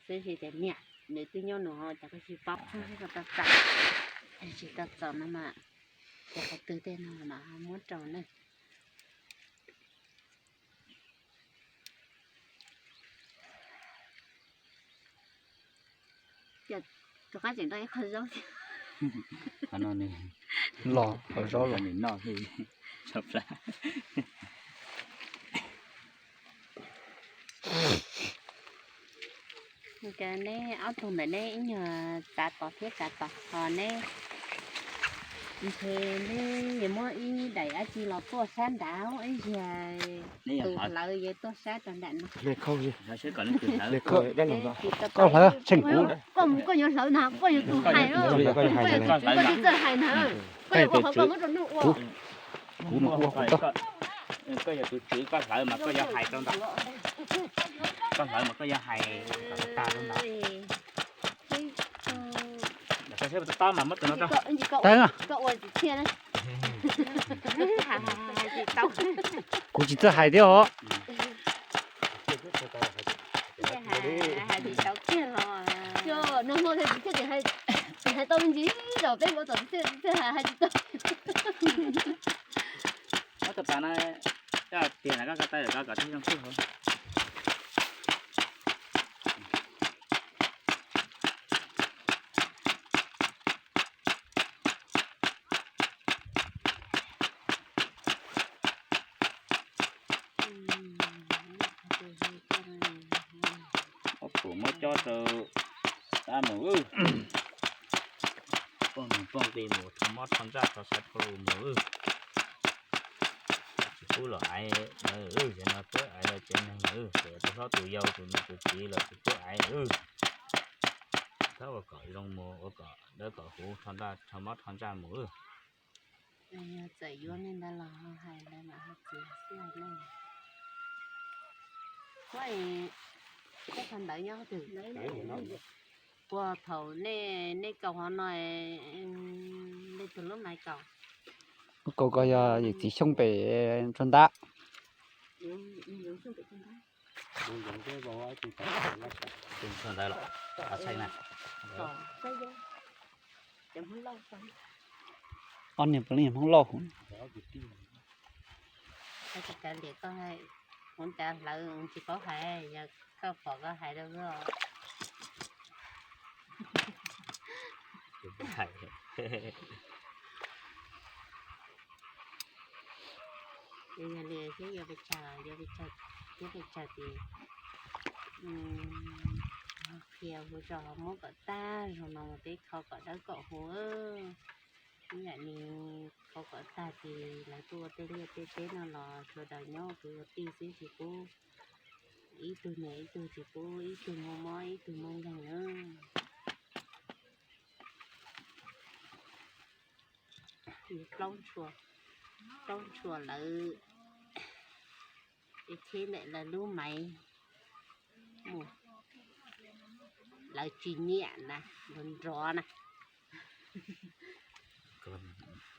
Twb tsis tias niam, nws twb nyob nws ho cas koj tsis paub. Tsis tau txaus, tsis tau txaus no mas, ces qhov twg tej no mas ho muab rau ne. Rov qab tseem tau ib qho zaub thiab. Qhov no nws los qhov zaub los nws noj xwb. Neb ob tug ntawm neb ib nyuag txav tod thiab txav tod ho neb, ntshe neb yuav muab ib daim dab tsi los tuaj sab nrad ib yam, tus hlawv yuav tuaj sab rau nram no. Koj hlawv tsheej kuv. Koj mus koj yuav hlawv na, koj yuav tus hais, koj tsis txawj hais na, koj yuav ua qhov koj muab rau nws ua. Kuv mus ua kuv tau. Koj yog tus tswv koj hlawv mas koj yuav hais rau ntawd. Koj hlawv mas koj yuav hais tag rau ntawd. Koj saib tob mas muab tus no rau. Tag. Kuv tsis txawj hais thiab os. Hais tsis tau kiag los. Nag hmo tsis txawj hais, tsis hais tau me ntsis, peb ua tom tsis txawj hais, hais tsis tau. Ob tug pas no, koj tiag na, koj ko taw kom thiaj zoo kawg. Ob tug muab cob rau tab mus. Pooj nus pooj nqis mus, rho mob rho ntsaj rho xaiv rho lus mus. Tsis pub los aiv lawv, ces no pub aiv lawv tsev neeg, ces tus hlob tus yau tus niam tus txiv los tsis pub aiv. Thab ua kom zoo mus, ua kom dawb kom huv, rho ntsaj, rho mob rho ntsaj mus. Yog txawm yuav li ntawd los ho hais ntawd mas ho txiav xwb ne. Muab, muab qhov ntawd nyob twg? Puag thaum nej, nej kaus qhov no, leej twg lub maiv kaus? Kaus ko yog yawm txiv Xyooj pem tsuag ntab. Tsuag ntawd los, txheej na. Ob niag puav leej yog Hmoob Lauj. Kuv cas hlawv tsis paub hais, yog koj pom koj hais rau. Ces yog li thiab yuav pes tsawg, yuav pes tsawg thiab pes tsawg ces qhia hu zos muab kom tag zog no mus peb kho kom dawb kom huv. Ib yam li kho kom tag ces lawv tuaj ua tej liaj tej teb no los sawv daws nyob kwv ua tij xwb tsis pub ib tug niam ib tug tsis pub ib tug muaj mob ib tug muaj nkeeg na. Plaub ntshua, plaub ntshua lawv, es cheb ntawm lawv lub maiv mus, lawv tsis nyiam na, nrov nrov na.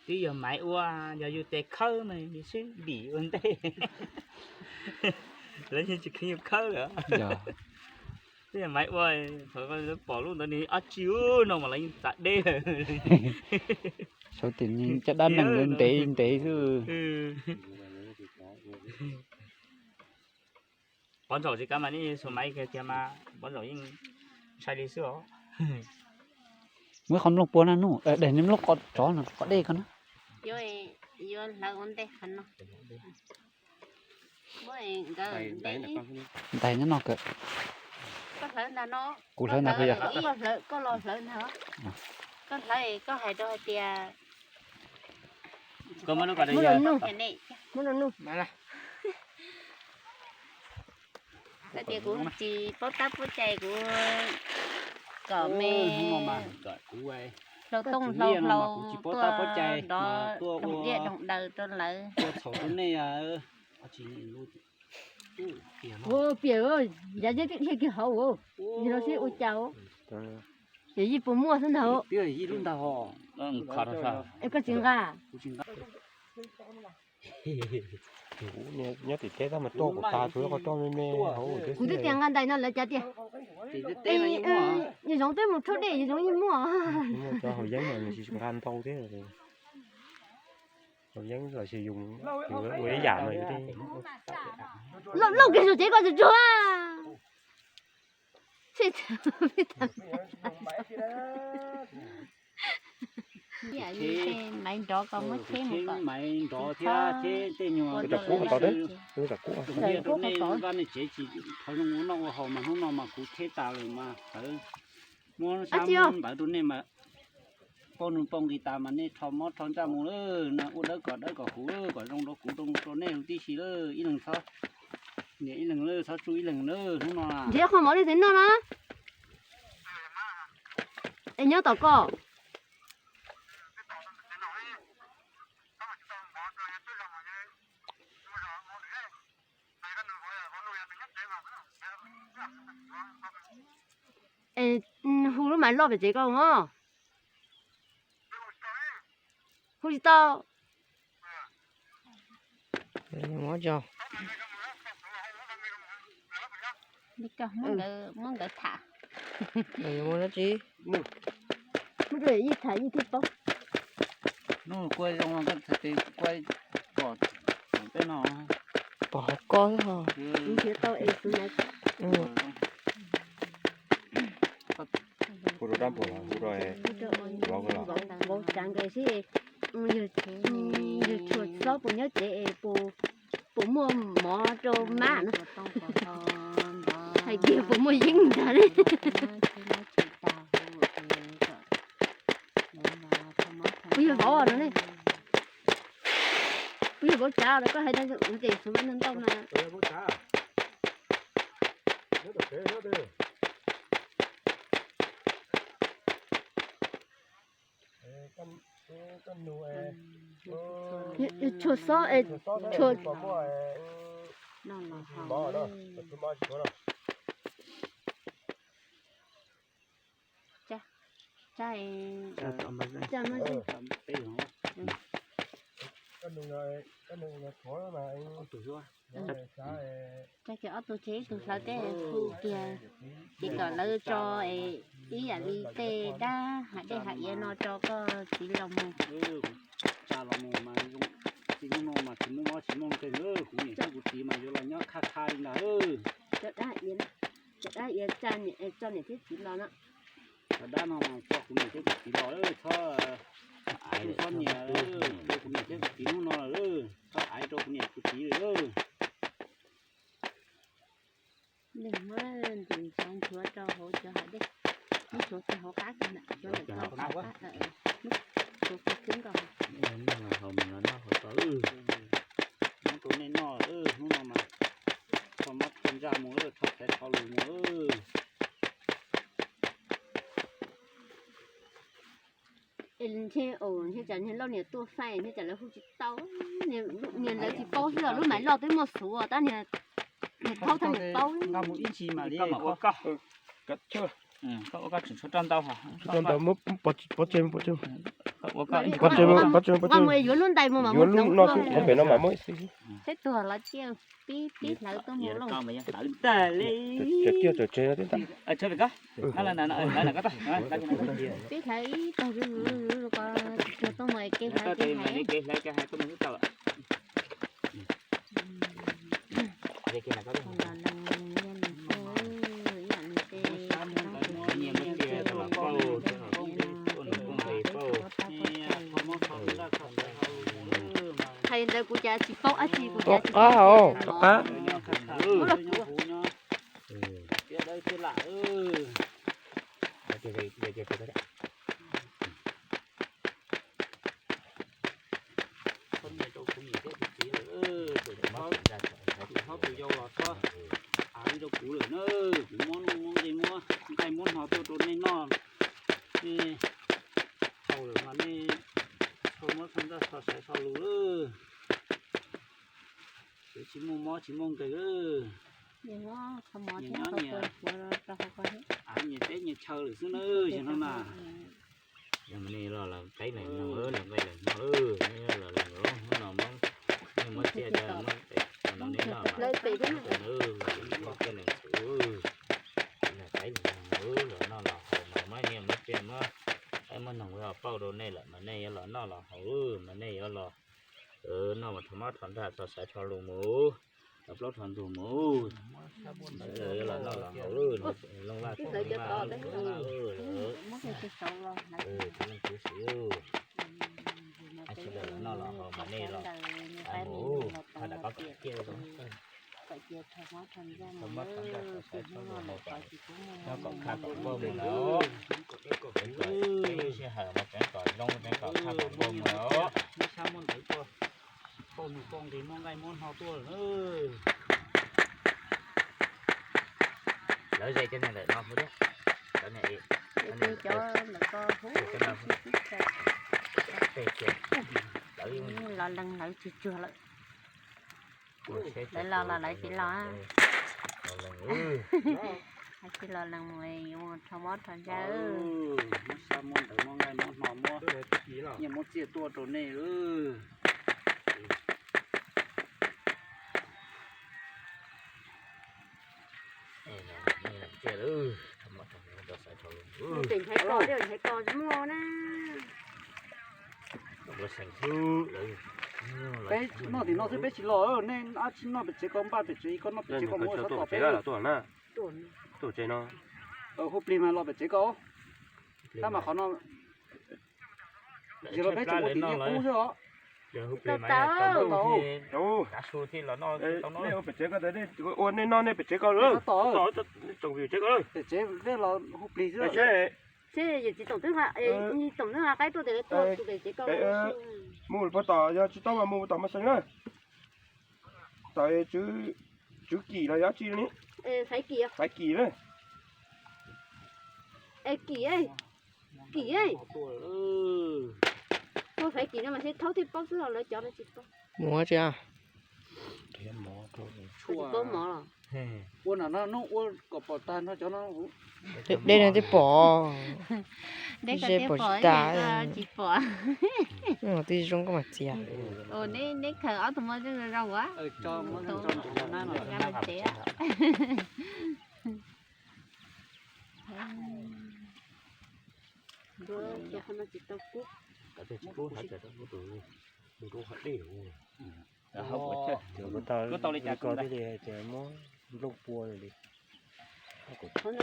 Twb yog maiv ua, yog yus tes khawb mas yus sib dim ua ntej. Lawv yeej tsis kheev yus khawb lawm. Twb yog maiv ua, thaum pom lub ntawd nws ab tsi no mas lawv yeej txav deb lawm. Saib tias caj dab neeg ntev ntev xwb. Pov ntsaum tsis kav mas nej xuas maiv kiag tiag mas pov ntsaum yeej ntshai li xwb os. Muab qhov nplooj puag na nug, daim nplooj qhov tsov no qhov dej ko na. Yuav hlawv ua ntej qhov no. Ntais nyob no kawg. Koj hlawv ntag no. Kuv hlawv ntag puas yog? Koj los hlawv ntag. Koj hlawv koj hais rau hais tias, muab rau nug, muab rau nug. Hais tias kuv tsis paub tab paub cai, kuv kom me hlau tooj hlau hlau tuaj doog liaj doog daws rau lawv. Piam, yav zeb twb dhia kiag hauv, yog no seb ua cas, yog yij puas muaj xwb ntag. Koj tsis nqa. Nyob tim teb tab mas roj kuv tas, tsuav qhov roj me me hauv. Kuv twb tias nqa ntais no lawv cav tias, yus zoov twb mus tshuab dej yus zoov yeej muaj. Cov haus yeeb mas nws tsis nqa ntau thiab. Haus yeeb los sis yus ua ib yam no. Lauj, kiag sus tsev koj tsuag tsuag. Maiv nrov ko muab cheb mus kom, maiv nrov thiab cheb tej nyuag, kuv tus ntawd rau nej vaj nej tsev tsis tau zoo ua noj ua haus mas hnub no mas kuv cheb tas lawm mas txawm muab sab ntawd rau nej mas pauj nws pauj nqis tas mas nej rho mob rho ntsaj mus lawm, ua dawb kom dawb kom huv kom zoo rau kuv rau nej huv tib si lawm. Ib leeg txhob, niam ib leeg lawm txhob tsuj ib leeg lawm hnub no. Nrhiav qhov mov li tiv noj na. Es nyob tom koj. Es hu lub maiv loj pem tsev koj os. Hu tsis tau. Muab nkawd tham. Muab dab tsi? Muab rau yeej tham yeej thiaj paub. Hnub kuaj zoo koj txhais tes kuaj pom tej no. Pom hauv koj xwb ho. Nrhiav tau es xwb na. Hu rau dab npua los hu rau, vauv tsav nkaus sib, yawg Tshuas Xob puas nyob tsev es puas muaj mov rau mab no. Hais tias puas muaj yeeb ntag ne. Kuv yog vauv no ne. Kuv yog vauv tsav los koj hais tias ua tes xwb ntau ntau na. Tshuas Xob es, Tshuas. Tsa kiag ob tug tseg ib tug hlawv tej hu kiag, ces kom lawv tso ib yam li tej dab hav dej hav iav no tso koj txiv los mus. Tsa los mus mas txiv hnub no mas tsis muaj mob tsis muaj nkeeg, kuv niam thiab kuv txiv mas yuav los nyob khaj khaj li ntag. Cov dab iav tsa niam, tso niam thiab txiv los no. Cov dab no mas tso kuv niam thiab kuv txiv los, txhob, txhob nyiam kuv niam thiab kuv txiv hnub no lawm, txhob aiv rau kuv niam kuv txiv lawm. Nws muab ntim ntxhov nchuav rau hauv cov hav dej, muab nchuav kiag hauv qab kiag na, nchuav ntawm ko, nchuav kiag xwb nkaus. Haus mas los noj haus tau, muab rau nej noj, hnub no mas rho mob rho ntsaj mus, rho khaiv rho lus mus. Es ntshe, ntshe tsam niag Lauj niam tuaj faij ntshe tsam lawv hu tsis tau, niag lawv tsis paub xwb os, lub maiv loj twb muaj xuv tab niag, niag thaub thab niam paub. Koj mus ib ntsis mas li koj ua koj, koj ua koj tseem tshuav roj ntau, tshuav roj ntau, pov tseg, pov tseg. Pov tseg, pov tseg, pov tseg. Yuav lub ntais mus mas yuav lub no xwb, pem no mas muaj ib xwb. Peb tug los ciaj pib, pib hlawv tuaj mus lauj. Hlawv tag li. Cov ciaj cov tseg no tib tag. Peb hlawv ib tag zuj zus zuj zus ko, tsis tshua tuaj mus kev hlawv kev hais. Hais ntawd kuv cas tsis paub dab tsi, kuv cas tsis paub qab. Txhob nyiam rau kuv niam thiab kuv txiv lawm, tus thaub tus yau los txhob av li rau kuv lawm na. Kuv muab nuj muab nqi muab nqaij muab hno tuaj rau nej noj, nej haus lawm mas nej txhob muab txhob ntaj txhob saiv txhob lus lawm. Tsis muaj mob tsis muaj nkeeg lawm. Nyias nyob nyias, av nyias teb nyias chaw lawm xwb na, yog no na. Yog mas nej los los qeeb lawm no, los nqaij lawm no, nej los los hnub no muab, nej muab txiaj, muab Lawv pem thiab. Los noj los haus mas muab nyiaj muab txiaj muab qaib muab noog pauj rau nej lawm mas nej yuav los noj los haus mas nej yuav los noj mas rho mob rho nraj rho xaiv rho lus mus, rho plaub rho ntug mus, yuav los noj los haus, zoo laj zoo laj, zoo laj, tsis leej tsis xwm. Tsis los noj los haus mas nej los mus, ho dam koj kom kiag rho mob rho nraj rho xaiv rho lus mus kom nyob kom khaj kom npauj mus lawm. Sij hawm mas tseev kom zoo tseev kom khaj kom npauj mus lawm. Pauj nqis muab nqaij muab hno tuaj lawm. Lawv ze cov neeg ntawm no thiab, cov neeg, cov ntawm ko huv, lawv los lees lawv tsuag tsuag lawm. Lawv los los lawv tsis los, lawv tsis los lees mus yuav mus rho mob rho nraj. Muab sab muab ntawv muab nqaij muab hno muab nyiaj muab txiaj tuaj rau nej. Peb noj tim no xwb peb tsis los, nej ab tsi noj pem tsev ko npaj pem tsev, koj noj pem tsev ko mus xov tom peb. Hu plig mas los pem tsev ko, tab mas qhov no ces los peb cov ua tim qub xwb os. Nej ua pem tsev ko, ua nej noj nej pem tsev ko, tsev ko, pem tsev peb los hu plig xwb. Seb yawm txiv Toom twb, Toom twb nqa qaib tuaj tes tus pem tsev ko. Mus puag tom, yog tsis tau mas mus puag tom mas xeev na. Tom tswv kim los yog tsi li, Faiv Kim, Faiv Kim na. Kim, Kim, ua Faiv Kim no mas seb thaub thiaj paub xwb los lawv cov no tsis paub. Mus tsi, tsis paub mov los. Ua no no ua kom pom tag nrho cov no. Deb no twb pom, deb ko twb pom, tsis tas, tsis pom. Twb zoo koj mas txias. Neb khaws ob tug mov zoo zoo ua. Kuv tau li cas ko thiaj li hais tias muab nplooj pua li. Qi nplooj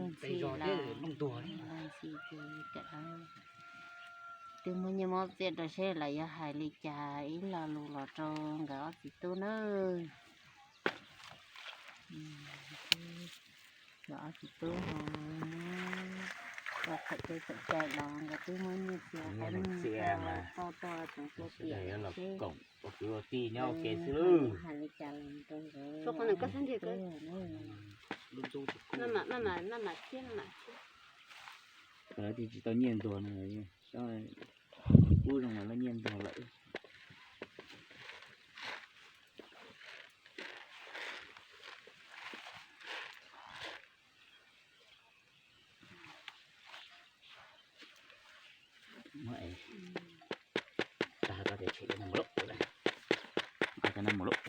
ntxhi los nplooj ntxhi ces twb muab nyiaj muab txiaj rau seb lawv yuav hais li cas ib lo lus los rau nkawd ob txiv tub na. Nkawd ob txiv tub ho muab ua thaum twg txawm cai los nkawd twb muab nyiaj txiag qab txiag mas tau tau tsoom tua tiam seb kwv ua tij nyob ua ke xwb lub hais li cas los rau nkawd. Lawv tsis tau nyiaj ntuag no, kub zoo mas lawv nyiaj ntuag lawm. Muab es tag koj tias tshem cov no mus lauj, cov no mus lauj.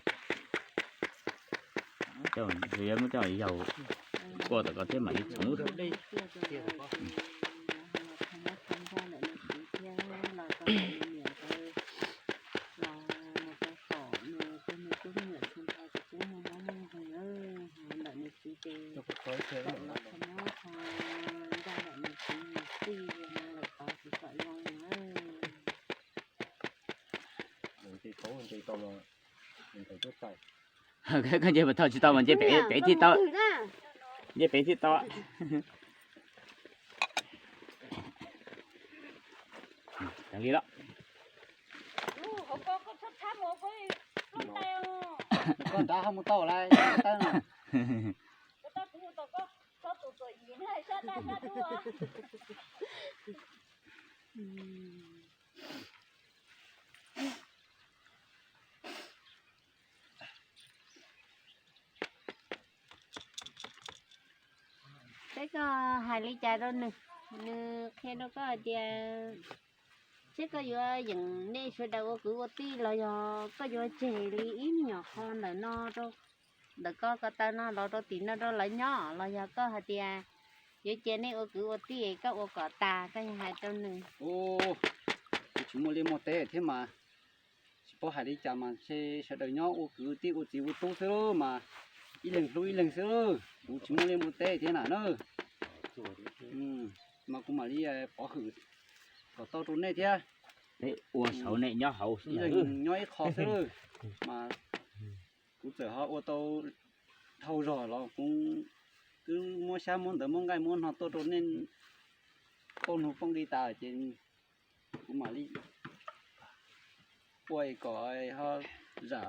Coj, yog muab coj yaus kua tom ko thiab mam li txhoov. Koj nce puas tau tsis tau mas nce pem tij tau. Nce pem tij tau. Li lawm. Koj nrad ho mus tau lawm. Peb koj hais li cas rau nws, nws qhia rau koj hais tias Seb koj yuav yeem nej sawv daws ua kwv ua tij los yog koj yuav tseg li ib me nyuam qho ntawm no, ntawm koj ko taw no los rau tim no rau lawv nyob, los yog koj hais tias yuav cia nej ua kwv ua tij koj ua kom tas koj yog hais rau nws. Kuv tsis muaj liaj muaj teb thiab mas tsis paub hais li cas mas sawv daws nyob ua kwv tij ua txiv ua tub xwb mas ib leeg hlub ib leeg xwb. Kuv tsis muaj liaj muaj teb thiab na na. Mas kuv mam li pov hwm kom tau rau nej thiab. Ua saud nej nyob hauv xwb, ib leeg nyob ib qho xwb mas kuv txawm ho ua tau dhau zog los kuv twb muab xyab muab ntawv muab nqaij muab no tuaj rau nej poob nug poob nqi tas ces kuv mam li ua kom ho zam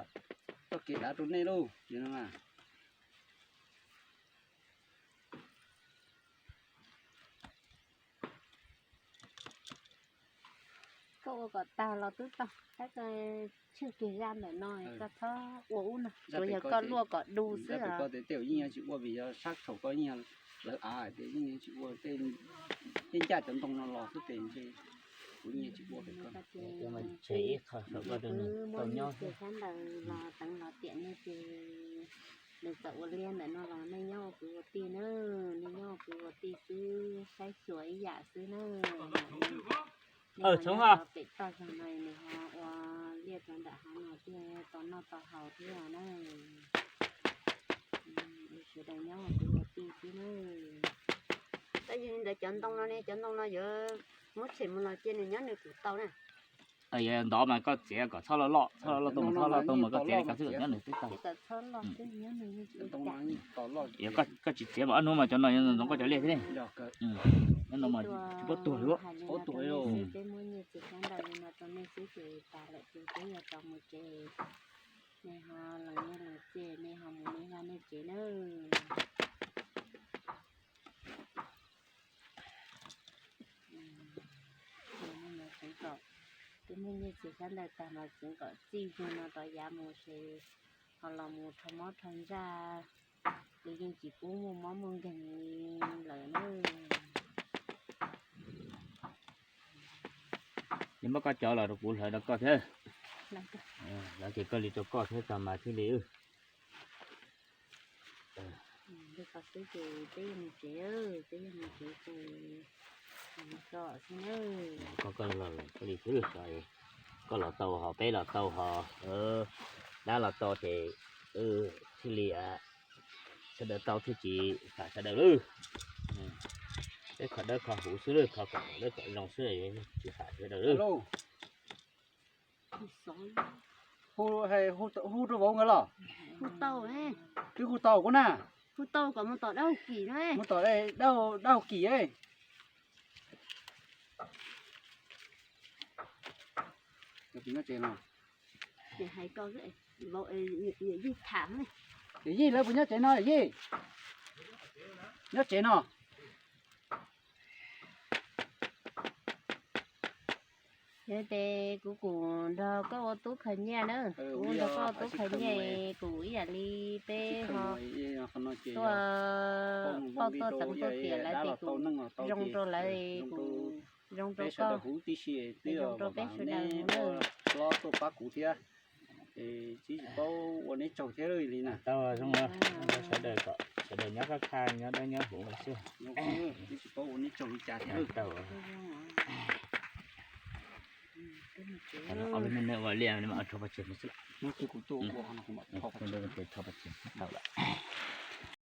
txoj kev dav rau nej lauj. Koj ua kom tag los twb tau, tab koj tswj kiag zaj ntawm no koj txhob ua ub no, tsuas yog koj luaj kom du xwb os. Koj yeej tsis ua vim yog sab saum koj yeej lawv av ces yeej tsis ua tej, yeej ncaj cov ntoo no los xwb ces ntshe kuv yeej tsis ua. Ces muab nyiaj txiag sab ntawd los teev los tiam nej ces nws txawm ua liaj ntawm no los nej nyob ua kwv ua tij na, nej nyob ua kwv ua tij xwb saib xyuas ib yam xwb na. Pem toj zog no nws ho ua liaj rau nram hav no thiaj tau noj tau haus thiab na. Sawv daws nyob ua kwv ua tij xwb na. Tab yog li ntawd cov ntoo no ne, cov ntoo no yuav muab tshem mus los cia nws nyob nws kuj tau na. Yog ntov mas koj txiav kom txhob loj loj, txhob loj loj tuaj mus, txhob loj tuaj mus koj txiav li ko xwb nyob nws twb tau. Koj tsis txiav mas ob hnub mas cov no yuav ntxoov koj cov liaj thiab ne. Ob no mas tsis paub tuag li. Peb muab nyiaj txiag sab ntawd li no rau nej xwb ces tas lawm ces peb yuav rov mus tsev. Nej ho los nyiaj los txiag nej ho mus nej vaj nej tsev nawb. Tseev kom, twb muab nyiaj txiag sab ntawd tag mas tseev kom txij zug no rov yav mus ces ho los mus rho mob rho ntsaj, ces yeej tsis pub muaj mob muaj nkeeg lawm na. Li muab koj cov los rau kuv hlawv rau koj thiab. Hlawv ces koj li rau koj thiab tag mas thiaj li. Li ko xwb ces peb yuav mus tsev, peb yuav mus tsev ces so xwb na. Koj, koj li xwb, koj los tau hos peb los tau hos dab los tau ces thiaj li sawv daws tau thiaj tsis fam sawv daws lawm. Peb kho dawb kho huv xwb lawm, kho kom dawb kom zoo xwb tsis fam sawv daws lawm. Hu, hu rau vauv nkawd los? Hu tau, twb hu tau kuv na. Hu tau kom mus tom dab kim na. Mus tom dab kim. Nyob tsev no. Yij lawv puas nyob tsev no Yij? Nyob tsev no. Yog ces kuv kuj nrog koj ua tub khaws nyiaj na, kuv nrog koj ua tub khaws nyiaj, kuj ib yam li peb ho tuaj pauj tuaj teev tuaj tiam lawv ces kuj zoo rau lawv, kuj zoo rau koj, zoo rau peb sawv daws na. Hlob tuaj pab kuv thiab, es tsis paub ua neb tsaug thiab li na. Tau zoo, sawv daws kom sawv daws nyob khaj khaj nyob dawb nyob huv xwb. Tsis paub ua neb tsaug li cas thiab. Ob peb me neeg ua liaj mas rho paj tsev xwb. Tau lawm.